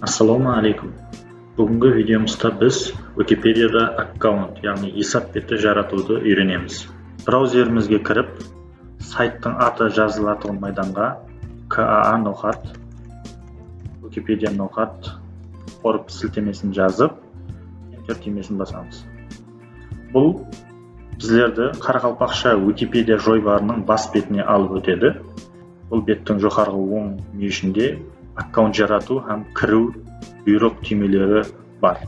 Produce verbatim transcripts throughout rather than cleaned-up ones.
Assalawma áleykum. Búgingi videomızda biz Wikipediada akkaunt, yaǵnıy esap beti jaratıwdı úyrenemiz. Brauzerimizge kirip, sayttıń atı jazılatuǵın maydanǵa K A A noqat Wikipedia noqat org siltemesin jazıp, Enter túymesin basamız. Bul bizlerdi qaraqalpaqsha Wikipedia joybarınıń bas betine alıp ótedi. Bul bettiń joqarǵı oń múyeshinde akkaunt jaratıw hám kiriw buyrıq túymeleri bar.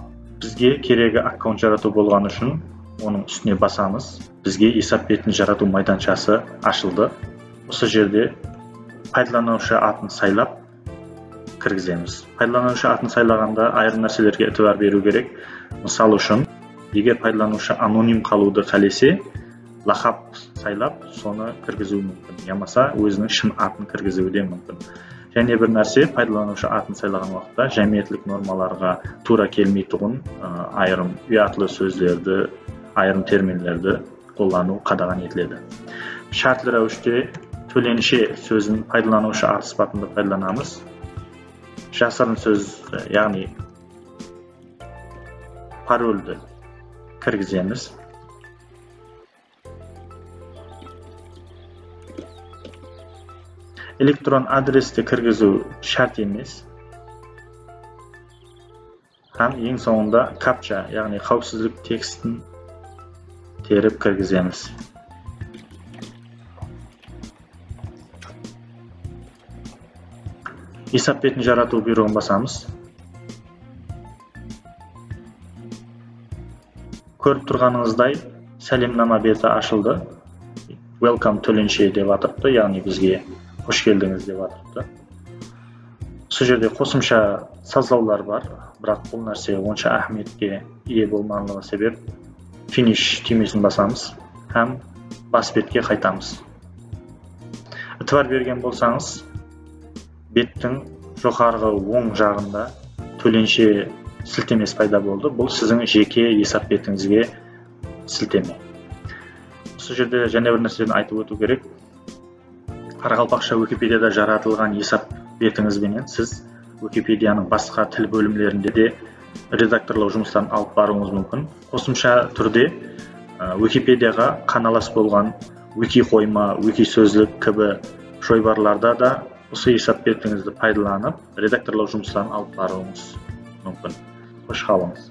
Bizge keregi akkaunt jaratıw bolǵanı ushın onıń ústine basamız. Bizge esap betin jaratıw maydanshası ashıldı. Usı jerde paydalanıwshı atın saylap kirgizemiz. Paydalanıwshı atın saylaǵanda ayırım nárselerge itibar beriw kerek. Mısal ushın, eger paydalanıwshı anonim qalıwdı qálese, laqap saylap, sonı kirgiziwi múmkin. Yamasa óziniń shın atın kirgiziwi de múmkin. Jáne bir nárse, paydalanıwshı atın saylaǵan waqıtta jámiyetlik normalarǵa tuwra kelmeytuǵın, ı, ayırım uyatlı sózlerdi, ayırım terminlerdi qollanıw qadaǵan etiledi. Shártli ráwishte tólenshe sózin paydalanıwshı atı sıpatında paydalanamız. Jasırın sóz, yaǵnıy paroldi kirgizemiz. Elektron adresti kirgiziw shárt emes. Hám eń sońında kaptcha, yaǵnıy qáwipsizlik tekstin terip kirgizemiz. Esap betin jaratıw buyrıǵın basamız. Kórip turǵanıńızday, sálemnama beti ashıldı. Welcome tólenshe dep atırıptı, yaǵnıy bizge xosh keldińiz dep atırıptı. Usı jerde qosımsha sazlawlar bar, biraq bul nárse onsha áhmiyetke iye bolmaǵanlıǵı sebep finish túymesin basamız hám bas betke qaytamız. Itibar bergen bolsańız, bettiń joqarǵı oń jaǵında tólenshe siltemesi payda boldı. Bul siziń jeke esap betińizge silteme. Usı jerde jáne bir nárseni aytıp ótiw kerek. Qaraqalpaqsha Wikipediada jaratılǵan esap betińiz benen siz Wikipedianıń basqa til bólimlerinde de redaktorlaw jumısların alıp barıwıńız múmkin. Qosımsha túrde, ı, Wikipediaǵa qanalas bolǵan Wiki qoyma, Wiki sózlik kibi joybarlarda da usı esap betińizdi paydalanıp, redaktorlaw jumısların alıp barıwıńız múmkin. Xosh qalıńız.